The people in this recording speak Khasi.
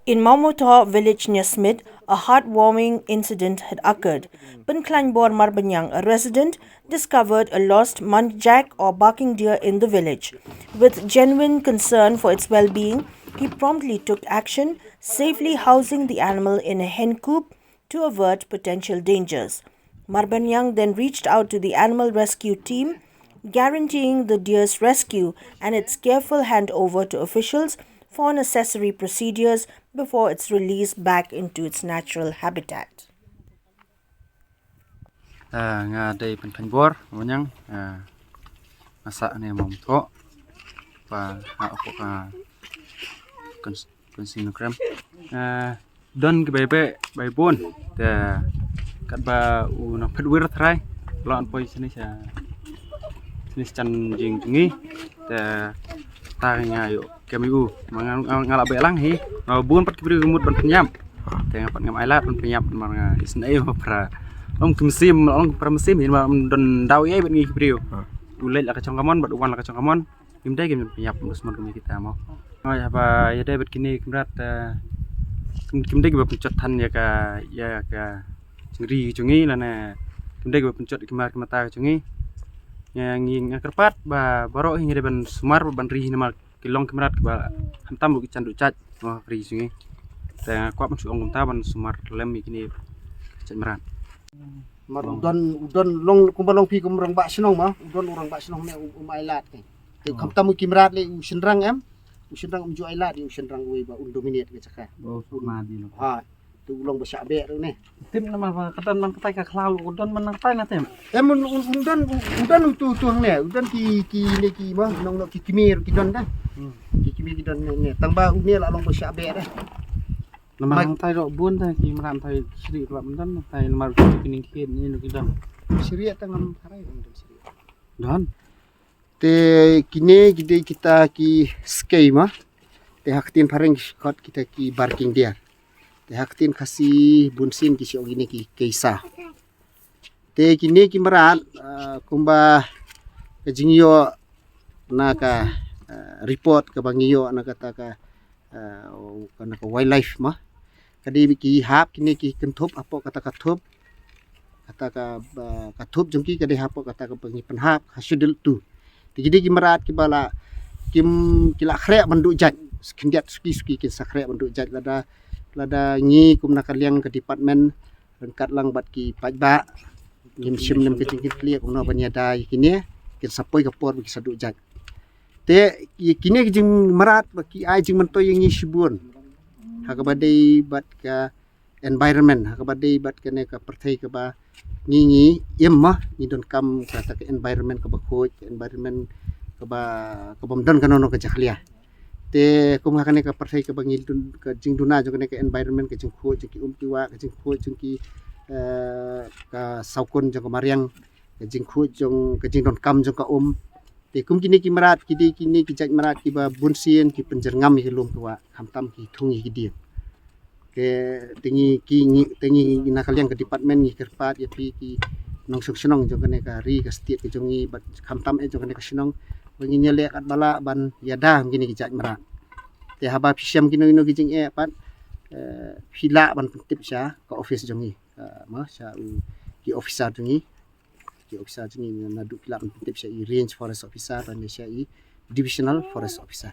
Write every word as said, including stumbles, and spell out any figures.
In Mawmawthoh village near Smit, a heartwarming incident had occurred. Pynkhlainbor Marbaniang, a resident, discovered a lost muntjac or barking deer in the village. With genuine concern for its well-being, he promptly took action, safely housing the animal in a hen coop to avert potential dangers. Marbaniang then reached out to the animal rescue team, guaranteeing the deer's rescue and its careful handover to officials for necessary procedures before its release back into its natural habitat. Ah, nga dei Pynkhlainbor Marbaniang, ah, nga sah ne Mawmawthoh, pa ha ko ka kons- konsi no krem. Ah, don ki bai bai bai bun te katba u nang phet wir thrai lon poi sini sa sini sa chan jing jing ngi te ta nga yo kami u ma nga nga la be lang hi ma bun pat ki briew mut ban pynyap te nga pat ngam ai lad ban pynyap ma nga isna ai pra ong kim sim ong pra sim hi ma don daw ai ban ngi ki briew u leit la ka chong kamon bat u wan la ka chong kamon kim dei kim pynyap mus mon kum kita mo. Haba ya dei bat kini kim rat kim dei ki ba pynchot than ya ka ya ka chingri chungi lane kim dei ki ba pynchot ki mar ki mata chungi. Ngi ngi kyrpad ba baroh hi ngi dei ban sumar ban ri hi namar ki long ki mrad ki ba khamtam ki chan du chach mo ri chungi. Te nga kwah ban shu ong kumta ban sumar lem ïa kine chach mrad. Mar u don u don long kumba long phi kum rangbah shnong ma u don u rangbah shnong ne um ai lad ke. Te khamtam u ki mrad le u shynrang em u shynrang um ju ai lad u shynrang uei ba un dominate ka jaka. Ha te u long ba shah beh ne. Tip nama ba ka don man katai ka khlaw u don man katai na tem. Em un un un don un don utu utu hangne un don ki ki ne ki ma nong no ki kmie ki don da. Ki kmie ki don ne tang ba une la long ba shah beh da. Nama nang tai ro bun da ki mram tai sri ro bun don tai nama ro ki ning ki ni no ki don. Sri ta ngam harai don sri. Don. Te kine ki dei kita ki skei ma. Te ha ktien phareng ki khot kita ki barking deer. Te ha ktien Khasi bun sien ki shu ong kine ki keisa. Te kine ki mrad kumba ka jingïoh na ka report kaba ngi ïoh na kata ka na ka wildlife ma. Ka dei ki hap kine ki kynthup hapoh kata ka thup kata ka ka thup jong ki ka dei hapoh kata ka ngi pynhap ha schedule two. Te ki dei ki mrad kiba la kim ki la khreh ban duh jait khyndiat suki suki kin sa khreh ban duh jait lada lada ngi kum na ka liang ka department ryngkat lang bad ki paidbah ngim shim lem ka jingkitkhlieh kumno ban ïada ïa kine kin sa poi ka por ba ki sa duh jait. Te ïa kine ki jingmrad ba ki ai jingmyntoi ïa ngi shibun ha kaba dei bad ka environment ha kaba dei bad kane ka pyrthei kaba ngi ngi im ma ngi donkam kata ka environment kaba khuid ka environment kaba kaba ym don kano kano ka jakhlia. Te kum ha kane ka pyrthei kaba ngi dun ka jingduna jong kane ka environment ka jingkhuid jong ki um ki wah ka jingkhuid jong ki ka sawkun jong ka mariang ka jingkhuid jong ka jingdonkam jong ka um. Te kum kine ki mrad ki dei kine ki jait mrad kiba bun sien ki pynjyrngam ïa ki lum ki wah khamtam ki thung ïa ki dieng. Te te ngi ki ngi te ngi na ka liang ka department ngi kyrpad ïa phi ki nongshong shnong jong kane ka ri ka state ka jong ngi bad khamtam eh jong kane ka shnong ba ngin ïaleh katba lah ban ïada ïa kine ki jait mrad. Te haba phi shem kino kino ki jingeh pat phi lah ban pyntip sha ka office jong ngi ma sha u ki officer jong ngi. Ki officer jong ngi naduh ki lah ban pyntip sha i range forest officer lane sha i divisional forest officer.